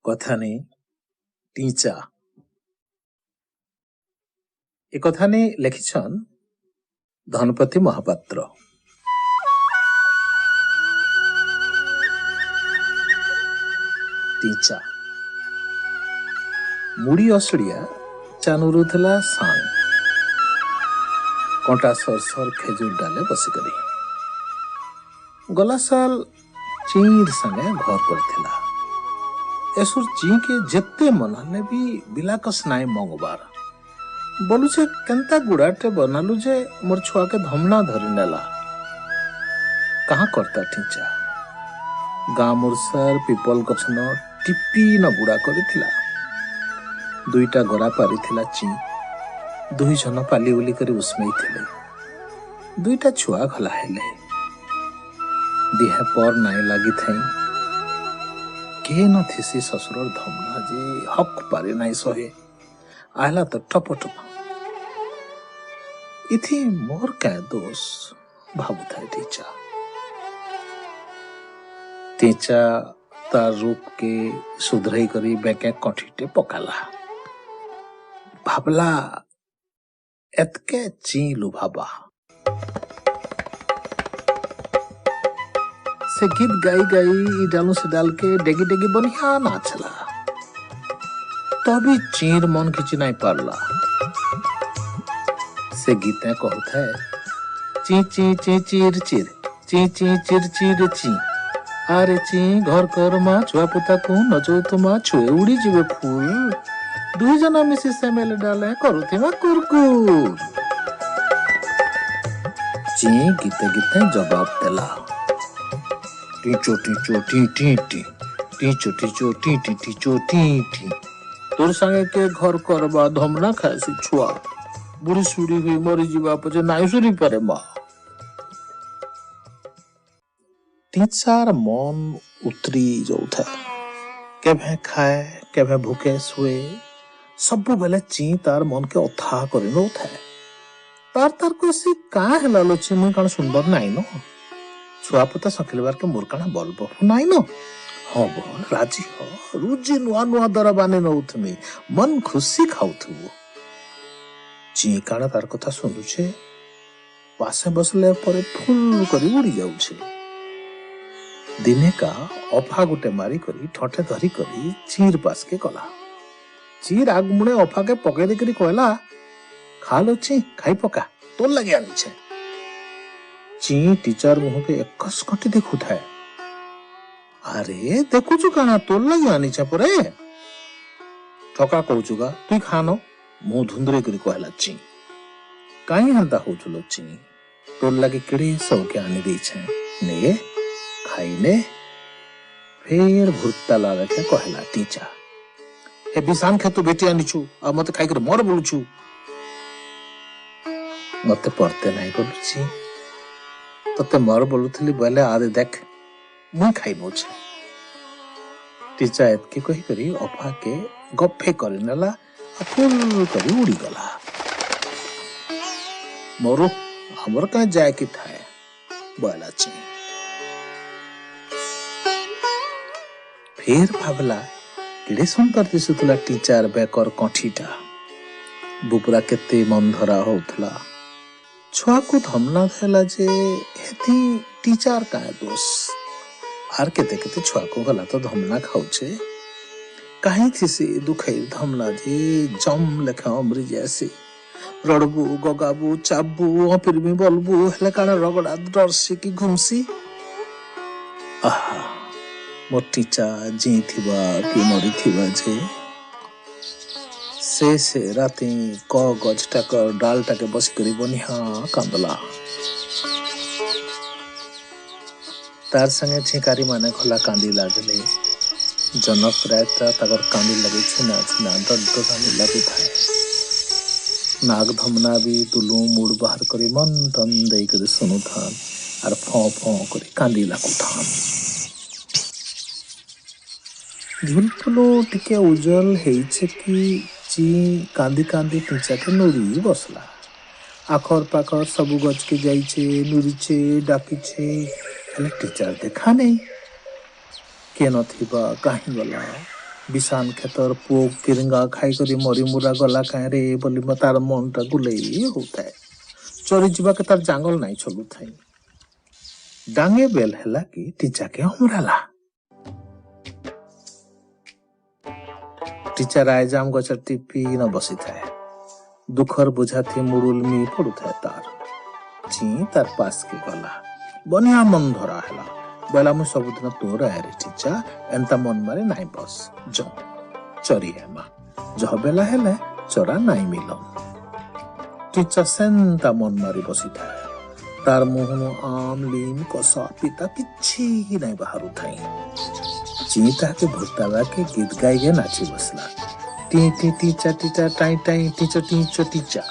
କଥାନି ଟିଚା। ଏ କଥାନି ଲେଖିଛନ୍ ଧନପତି ମହାପାତ୍ର। ଟିଚା ମୁଡ଼ି ଅସଡ଼ିଆ ଚାନୁରୁଥିଲା ସାଙ୍ଗ କଣ୍ଟା ସରସର ଖେଜୁର ଡାଲେ ବସିକରି। ଗଲା ସାଲ ଚିର ସାଙ୍ଗେ ଘର କରିଥିଲା। ଏସୁର ଚିକେ ଯେତେ ମନାଲେ ବି ବିଲାକସ ନାଇଁ ମଙ୍ଗବାର। ବୋଲୁଛେ କେନ୍ତା ଗୁଡ଼ାଟେ ବନାଲୁ ଯେ ମୋର ଛୁଆକେ ଧମନା ଧରି ନେଲା। କାହା କର୍ତ୍ତା ଠିଞ୍ଚା ଗାଁ ମୁରସାର ପିପଲ ଗଛନ ଟିପି ନ ଗୁଡ଼ା କରିଥିଲା। ଦୁଇଟା ଗରା ପାରିଥିଲା ଚି। ଦୁଇ ଜଣ ପାଲି ଉଲି କରି ଉଷ୍ମେଇଥିଲେ। ଦୁଇଟା ଛୁଆ ଘଲା ହେଲେ। ଦିହେଁ ପର ନାଇଁ ଲାଗିଥାଇ। କେ ନଥିସି ଶ୍ୱଶୁରର ଧମନା ଯେ ହକ୍ ପାରେ ନାଇଁ ସହେ। ଆଇଲା ତ ଟପ ଟପ। ଇଥି ମୋର କାଁ ଦୋଷ ଭାବୁଥାଏ ଟିଚା। ଟିଚା ତାର ରୂପକେ ସୁଧରେଇ କରି ବେକେ କଣ୍ଠିଟେ ପକାଲା। ଭାବଲା ଏତକେ ଚି ଲୁଭାବା। ସେ ଗୀତ ଗାଇ ଗାଇ ଇ ଡାଲୁ ସେ ଡାଲକେ ଡେଗି ଡେଗି ବନିହା ନାଚଲା। ତବି ଚିର ମନ କିଛି ନାଇଁ ପାରଲା। ସେ ଗୀତ କହୁଥାଏ ଚି ଚି ଚି ଚିର ଚିର ଚି ଚି ଚିର ଚିର ଚି। ଆରେ ଚି ଘର କର ମା ଛୁଆ ପୁତାକୁ ନଚଉତୁ ମା ଛୁଏ ଉଡ଼ି ଯିବେ ଫୁଲ। ଦୁଇ ଜଣ ମିଶି ସେମେଲ ଡାଲେ କରୁଥିବା କୁରକୁର। ଚି ଗୀତେ ଗୀତେ ଜବାବ ଦେଲା। ଟିଚୋ ଟିଚୋ ଟି ଟି ଟି ଟିଚୋ ଟିଚୋ ଟି ଟି ଟିଚୋ ଟି ଟି। ତୋର ସାଙ୍ଗେ କେ ଘର କରବା ଧମନା ଖାଏସି ଛୁଆ। ବୁଢ଼ୀ ସୁଢ଼ୀ ହୋଇ ମରିଯିବା ପଛେ ନାଇଁ ସୁରି ପାରେ ମା। ଟିଚାର ମନ ଉତରି ଯାଉଥାଏ। କେଭେ ଖାଏ କେଭେ ଭୁକେ ଶୁଏ। ସବୁବେଲେ ଚି ତାର ମନକେ ଅଥା କରି ନଉଥାଏ। ତାର ତାର କସି କାଁ ହେଲା ଲୋ ଚି, ମୁଇଁ କାଣା ସୁନ୍ଦର ନାଇଁ ନ? ଛୁଆ ପୁତା ସକିଲବାର ମୋର କାଣା ବଲ ବଫ ନାଇଁ ନ? ହଁ ବଲ ରାଜି ହ। ରୁଜି ନୂଆ ନୂଆ ଦର ବାନି ନଉଥିମି, ମନ ଖୁସି ଖାଉଥିବୁ। ଚି କାଣା ତାର କଥା ଶୁଣୁଛେ? ପାଶେ ବସିଲେ ପରେ ଫୁଲ କରି ଉଡ଼ି ଯାଉଛେ। ଦିନେ କା ଅଫା ଗୋଟେ ମାରି କରି ଠଟେ ଧରି କରି ଚିର ପାସକେ ଗଲା। ଚିର ଆଗ ମୁଣେ ଅଫାକେ ପକେଇ ଦେଇକରି କହିଲା, ଖା ଲୋ ଚି, ଖାଇ ପକା, ତୋର ଲାଗି ଆଣିଛେ। ଚି ଟିଚର ମୁହଁକେ ଏକସ କଟି ଦେଖୁଥାଏ। ଆରେ ଦେଖୁଛୁ କାଣା, ତୋର ଲାଗି ଆଣିଛେ ପରେ। ଠକା କହୁଛୁ ଗା, ତୁଇ ଖାନ। ମୁହଁ ଧୁନ୍ଦୁରେଇ କରି କହିଲା ଚି। କାହିଁ ହେନ୍ତା ହଉଛୁ ଲୋ ଚି? ତୋର ଲାଗି କେଡ଼େ ସଉକେ ଆଣି ଦେଇଛେ, ନେ ଖାଇନେ। ଫେର ଭୁର୍ତାଲା ଲେଖେ କହିଲା ଟିଚା, ହେ ବିଶାନ ଖେତୁ ବେଟି ଆଣିଛୁ ଆଉ ମତେ ଖାଇକରି ମର ବୋଲୁଛୁ। ମତେ ପରତେ ନାଇଁ ବୋଲୁଛି? ତତେ ମର ବୋଲୁଥିଲି ବୋଇଲେ ଆରେ ଦେଖ ମୁଇଁ ଖାଇ ନଉଛେ। ଟିଚା ଏତକି କହିକରି ଅଫାକେ ଗଫେ କରିନେଲା ଆଉ ଫୁଲ କରି ଉଡ଼ିଗଲା। ମରୁ ଆମର କାଁ ଯାଏ କି ଥାଏ ବଇଲା ଚି। ଫେର ଭାବଲା କେଡ଼େ ସୁନ୍ଦର ଦିଶୁଥିଲା ଟିଚାର ବେକର କଣ୍ଠିଟା। ବୁପୁରା କେତେ ମନ ଧରା ହଉଥିଲା। ଛୁଆକୁ ଧମନା ହେଲା ଯେ ହେଥି ଟିଚାର କାଁ ଦୋଷ? ଆର୍ କେତେ କେତେ ଛୁଆକୁ ଗଲା ତ ଧମନା ଖାଉଛେ। କାହିଁ ଥିସି ଦୁଖେଇ ଧମନା ଯେ ଜମ୍ ଲେଖା ଅମରି ଯାଏସି। ରଡ଼ବୁ ଗଗାବୁ ଚାବୁ ଅପିରବି ବଲବୁ ହେଲେ କାଣା ରଗଡ଼ା ଡରସି କି ଘୁମସି। ଆହା ମୋ ଟିଚା ଜିଇଁଥିବା କି ମରିଥିବା ଯେ। ସେ ସେ ରାତି କ ଗଛଟାକ ଡାଲଟାକେ ବସିକରି ବନିହା କାନ୍ଦଲା। ତାର ସାଙ୍ଗେ ଝିଙ୍କାରି ମାନେ ଖୋଲା କାନ୍ଦି ଲାଗିଲେ। ଜନକ ରାୟତା ତାକର କାନ୍ଦି ଲାଗି ଛିନା ଛିନା ଦଡ କାନ୍ଦି ଲାଗୁଥାଏ। ନାଗ ଧମନା ବି ଦୁଲୁ ମୁଡ ବାହାର କରି ମନ ତନ ଦେଇକରି ଶୁଣୁଥାନ୍ ଆର୍ ଫଁ ଫଁ କରି କାନ୍ଦି ଲାଗୁଥାନ୍। ଝୁଲଫୁଲୁ ଟିକେ ଉଜଲ ହେଇଛେ କି ଚି କାନ୍ଦି କାନ୍ଦି ଟିଚାକେ ନୁରି ବସଲା। ଆଖର ପାଖର ସବୁ ଗଛକେ ଯାଇଛେ, ନୁରିଛେ, ଡାକିଛେ, ହେଲେ ଟିଚର ଦେଖା ନେଇ। କେ ନଥିବା, କାହିଁ ଗଲା? ବିଶାନ କ୍ଷେତର ପୋକ କିରିଙ୍ଗା ଖାଇକରି ମରି ମୁରା ଗଲା କାଁ ରେ ବୋଲି ତାର ମନଟା ଗୁଲେଇ ହଉଥାଏ। ଚରି ଯିବାକେ ତାର ଜାଙ୍ଗଲ ନାଇଁ ଚଲୁଥାଏ। ଡାଙ୍ଗେ ବେଲ ହେଲା କି ଟିଚାକେ ହମରାଲା। ଟିଚା ରାୟଜାମ ଗଛ ଟିପି ନ ବସିଥାଏ। ଦୁଃଖର ବୁଝାଥି ମୁରୁଲମି ପଡୁଥାଏ ତାର। ଚି ତାର ପାସକେ ଗଲା। ବନିଆ ମନ ଧରା ହେଲା। ବୋଇଲା ମୁଁ ସବୁଦିନ ତୋର ଆରେ ଟିଚା, ଏନ୍ତା ମନ ମାରେ ନାଇଁ ବସ, ଯ ଚରି ହେମା, ଜହ ବେଲା ହେଲେ ଚରା ନାଇଁ ମିଲ। ଟିଚା ସେନ୍ତା ମନ ମାରି ବସିଥାଏ। ତାର ମୁହଁନୁ ଆମ୍ ଲିମ୍ କଷା ପିତା କିଛି ନାଇଁ ବାହାରୁଥାଏ। ଚି ତାହାକେ ଭୁର୍ତାବାକେ ଗୀତ ଗାଇକେ ନାଚି ବସଲା। ଟି ଟି ଟିଚା ଟିଚା ଟାଇଁ ଟାଇଁ ଟିଚ ଟିଚ ଟିଚା,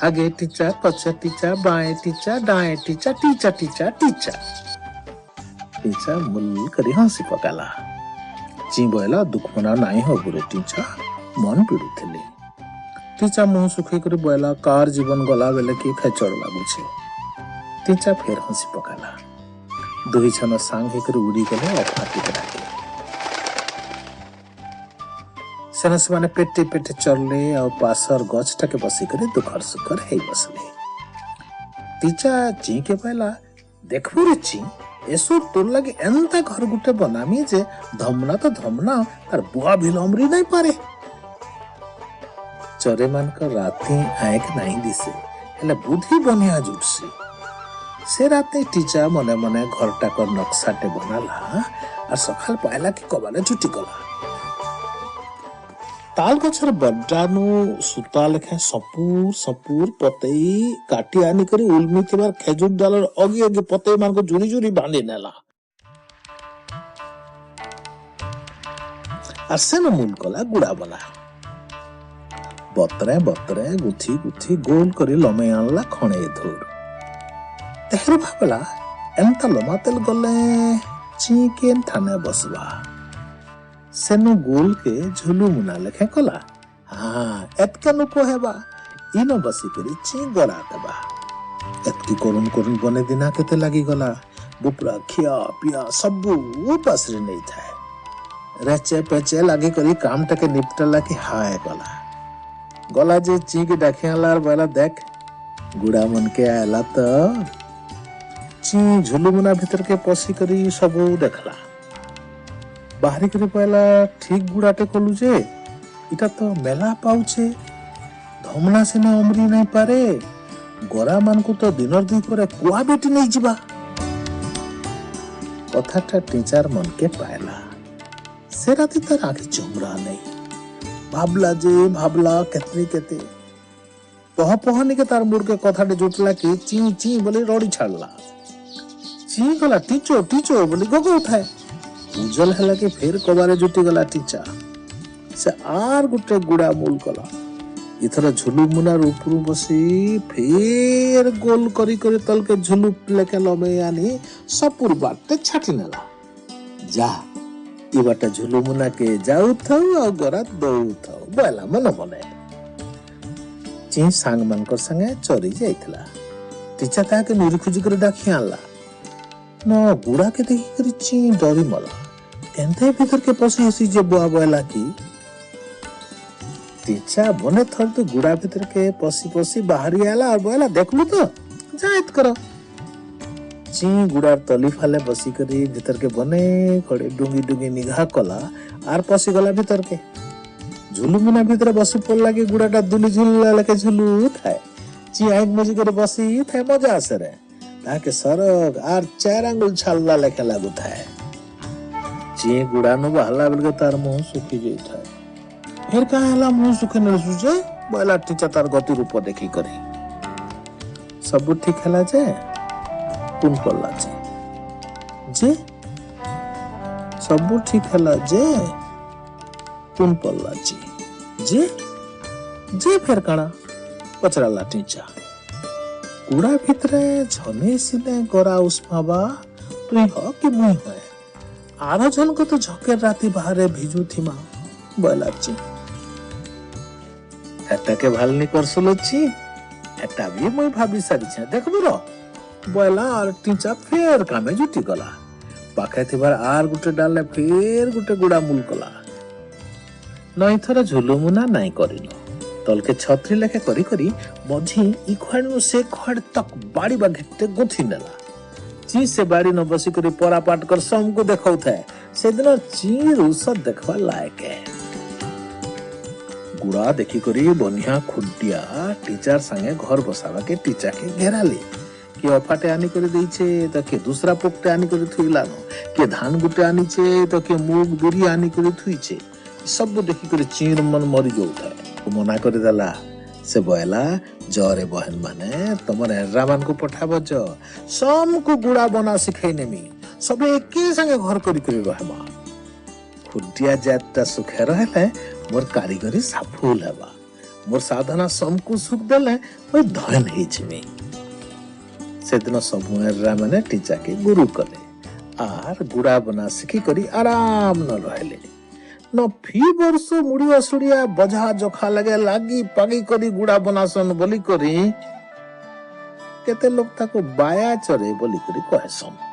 ଆଗେ ଟିଚା ପଛ ଟିଚା ବାଏଁ ଟିଚା ଡାଏଁ ଟିଚା ଟିଚା ଟିଚା ଟିଚା। ଟିଚା ମୁଲ କରି ହସି ପକାଲା। ଚି ବଇଲା ଦୁଃଖ ମନା ନାଇଁ ହବୁରେ ଟିଚା, ମନ ପିଡୁଥିଲି। ଟିଚା ମୁହଁ ଶୁଖେଇ କରି ବଇଲା କାର ଜୀବନ ଗଲା ବେଲେ କି ଖେଚଡ଼ ଲାଗୁଛେ। ଟିଚା ଫେର ହସି ପକାଲା। ଦୁହି ଛନ ସାଙ୍ଗ ହେଇକରି ଉଡ଼ିଗଲେ ଅଫା ଟିକରାକେ। ସେନ ସେମାନେ ପେଟେ ପେଟେ ଚଲଲେ ଆଉ ପାସର ଗଛଟାକେ ବସିକରି ଦୁଃଖର ସୁଖର ହେଇ ବସଲେ। ଟିଚା ଚିଁକେ ପାଇଲା, ଦେଖବୁ ରେ ଚି, ଏସୁ ତୋର ଲାଗି ଏନ୍ତା ଘର ଗୁଟେ ବନାମି ଯେ ଧମନା ତ ଧମନା ତାର ବୁଆ ବି ଲମରି ନାଇଁ ପାରେ। ଚରେ ମାନଙ୍କ ରାତି ଆଁକ ନାଇଁ ଦିଶେ, ହେଲେ ବୁଦ୍ଧି ବନିଆ ଜୁଟସି। ସେ ରାତି ଟିଚା ମନେ ମନେ ଘରଟାକର ନକ୍ସାଟେ ବନାଲା আর ସକାଳ ପାଇଲା କି କବାରେ ଜୁଟି ଗଲା। ତାଲ ଗଛର ବଡାନୁ ସୂତା ଲେଖା ସପୁର ସପୁର ପତେଇ କାଟି ଆନି କରି ଉଲମି ଥିବାର ଖେଜୁର ଡାଲର ଅଗି ଅଗି ପତେଇ ମାନଙ୍କୁ ଜୁରି ଜୁରି ବାନ୍ଧି ନେଲା। আর ସେନ ମୂଲ କଲା ଗୁଡା ବନା। ବତରେ ବତରେ ଗୁଥି ଗୁଥି ଗୋଲ କରି ଲମେଇ ଆଣିଲା ଖଣେ ଧୁର। ତେହେରୁ ଭାବିଲା ଏନ୍ତା ଲମା ତେଲ ଗଲେ ଚିକେନ ଥାନେ ବସବା। ସେନୁ ଗୋଲକେ ଝୁଲୁ ମୁନା ଲେଖେ କଲା। ହଁ, ଏତକେ ନୁକ ହେବା ଇନ ବସିକରି ଚି ଗରା ଦେବା। ଏତକି କରୁନ କରୁନ ବନେ ଦିନା କେତେ ଲାଗିଗଲା। ବୁପରା ଖିଆ ପିଆ ସବୁ ପାସରେ ନେଇଥାଏ। ରେଚେ ପେଚେ ଲାଗି କରି କାମଟାକେ ନିପଟାଲା କି ହାୟ ଗଲା। ଗଲା ଯେ ଚିକି ଡାକି ଆଣିଲା ଆର୍ ବୋଇଲା ଦେଖ ଗୁଡା ମନକେ ଆଇଲା ତ। ଚି ଝୁଲୁମୁନା ଭିତରକେ ପଶି କରି ସବୁ ଦେଖଲା। ବାହାରି କରି ପହିଲା ଠିକ ଗୁଡାଟେ କଲୁ ଯେ ଇଟା ତ ମେଲା ପାଉଛେ, ଧମନା ସିନା ଅମରି ନାଇଁ ପାରେ, ଗରା ମାନଙ୍କୁ ତ ଦିନର ଦୁଇ ପରେ କୁଆ ବେଟି ନେଇଯିବା। କଥାଟା ଟିଚାର ମନକେ ପାଇଲା। ସେ ରାତି ତାର ଆଖି ଚମରା ନାଇଁ। ଭାବଲା ଯେ ଭାବଲା କେତେ କେତେ ପହ ପହନିକେ ତାର ମୁଡକେ କଥାଟେ ଜୁଟଲା କି ଚି ଚି ବୋଲି ରଡି ଛାଡଲା। ଚି ଗଲା ଟିଚୋ ଟିଚୋ ବୋଲି ଗଗଉଥାଏ। ଉଜଲ ହେଲା କି ଫେର କବାରେ ଜୁଟି ଗଲା ଟିଚା। ସେ ଆର୍ ଗୋଟେ ଗୁଡା ମୂଲ କଲା। ଏଥର ଝୁଲୁ ମୁନାର ଉପରୁ ବସି ଫେର ଗୋଲ କରି କରି ତଲକେ ଝୁଲୁ ଲେଖେ ଲମେଇ ଆନି ସପୁର ବାଟେ ଛାଟି ନେଲା। ଯା ଇ ବାଟେ ଝୁଲୁ ମୁନାକେ ଯାଉଥାଉ ଆଉ ଗରା ଦଉଥାଉ ବଇଲା ମନେ ମନେ। ଚି ସାଙ୍ଗମାନଙ୍କର ସାଙ୍ଗେ ଚରି ଯାଇଥିଲା। ଟିଚା ତାହାକେ ନୁରି ଖୋଜି କରି ଡାକି ଆଣିଲା। ନ ଗୁଡାକେ ଦେଖିକରି ଚି ଡରି ମଲା। କେନ୍ତେ ଭିତରକେ ପଶି ଆସି ଯେ ବୁଆ ବଇଲା କି ଟିଚା ବନେ ଥର ତ ଗୁଡା ଭିତରକେ ପଶି ପଶି ବାହାରି ଆଇଲା ଆଉ ବଇଲା ଦେଖଲୁ ତ ଯାଏତ କର। ଚି ଗୁଡାର ତଲି ଫାଲେ ବସିକରି ଭିତରକେ ବନେ ଖଡେ ଡୁଙ୍ଗି ଡୁଙ୍ଗି ନିଘା କଲା ଆର୍ ପଶିଗଲା ଭିତରକେ। ଝୁଲୁମୁନା ଭିତରେ ବସି ପଡିଲା କି ଗୁଡାଟା ଦୁଲି ଝୁଲିଲା ଲେଖେ ଝୁଲୁ ଥାଏ। ଚି ଆଇକ ମଜି କରି ବସି ଥାଏ ମଜା ଆସରେ। ତାହାକେ ସରଗ ଆର୍ ଚାର ଆଙ୍ଗୁଲ ଛାଡଲା ଲେଖେ ଲାଗୁଥାଏ। ଚି ଗୁଡାନୁ ବାହାରିଲା ବେଳକେ ତାର ମୁହଁ ଶୁଖି ଯାଇଥାଏ। ଫେର କାଁ ହେଲା ମୁହଁ ଶୁଖି ନେଲସୁ ଯେ ବଇଲା ଟିଚା ତାର ଗତି ରୂପ ଦେଖି କରି। ସବୁ ଠିକ ହେଲା ଯେ ତୁନ ପଡିଲା ଯେ ଯେ ସବୁ ଠିକ ହେଲା ଯେ ତୁନ ପଡିଲା ଯେ ଯେ ଯେ ଫେର କାଣା ପଚରାଲା ଟିଚା। କୁଡ଼ା ଭିତରେ ଝନେ ସିନେ ଗରା ଉଷ୍ମାବା ତୁଇ ହ କି ମୁଇଁ ହଏ, ଆର ଜଣକୁ ତ ଝକେର ରାତି ବାହାରେ ଭିଜୁଥିମା ବଇଲା ଚି। ହେଟାକେ ভাল ନି କରସୁଲଛି, ହେଟା ବି ମୁଇଁ ଭାବି ସାରିଛେ ଦେଖବୁ ର ବଇଲା। ଆର ଟିଚା ଫେର କାମେ ଜୁଟି ଗଲା। ପାଖେ ଥିବାର ଆର ଗୋଟେ ଡାଲେ ଫେର ଗୋଟେ ଗୁଡା ମୂଲ କଲା। ନଈଥର ଝୁଲୁମୁନା ନାଇଁ କରିନ। ତଲକେ ଛତ୍ରୀ ଲେଖେ କରି କରି ମଝି ଇ ଖୁଆଡ଼ୁ ସେ ଖୁଆଡ଼ ତକ୍ ବାଡ଼ି ବାଘିଟେ ଗୁନ୍ଥି ନେଲା। ଚି ସେ ବାଡ଼ି ନ ବସିକରି ପରାପାଟ କରି ସମକୁ ଦେଖାଉଥାଏ। ସେଦିନ ଚି ଔଷଧ ଦେଖବା ଲାୟକ। ଗୁଡ଼ା ଦେଖିକରି ବନିଆ ଖୁଣ୍ଟିଆ ଟିଚର ସାଙ୍ଗେ ଘର ବସାବାକେ ଟିଚାକେ ଘେରାଲି। କିଏ ଅଫାଟେ ଆନିକରି ଦେଇଛେ ତ କିଏ ଦୁସରା ପୋକଟେ ଆନିକରି ଥୁଇଲାନ, କିଏ ଧାନ ଗୁଟେ ଆନିଛେ ତ କିଏ ମୁଗ ବିରି ଆନିକରି ଥୁଇଛେ। ସବୁ ଦେଖିକରି ଚିର ମନ ମରି ଯାଉଥାଏ। ମନା କରିଦେଲା। ସେ ବଏଲା, ଜରେ ବହେନ ମାନେ ତମର ଏର୍ରା ମାନଙ୍କୁ ପଠାବ ଜ, ସମକୁ ଗୁଡ଼ା ବନା ଶିଖେଇ ନେମି, ସବେ ଏକେ ସାଙ୍ଗେ ଘର କରି କରି ରହେମା। ଖୁଣ୍ଟିଆ ଜାତଟା ସୁଖେ ରହେଲେ ମୋର କାରିଗରୀ ସାଫୁଲ ହେବା। ମୋର ସାଧନା ସମକୁ ସୁଖ ଦେଲେ ମୁଇଁ ଧନ ହେଇଯିମି। ସେଦିନ ସବୁ ଏର୍ରା ମାନେ ଟିଚାକେ ଗୁରୁ କଲେ ଆର୍ ଗୁଡ଼ା ବନା ଶିଖିକରି ଆରାମ ନ ରହେଲେ। ନ ଫି ବର୍ଷ ମୁଡ଼ିଆ ସୁଡ଼ିଆ ବଝା ଜଖା ଲାଗେ ଲାଗି ପାଗି କରି ଗୁଡ଼ା ବନାସନ ବୋଲି କରି କେତେ ଲୋକ ତାକୁ ବାୟା ଚରେ ବୋଲି କରି କହେସନ୍।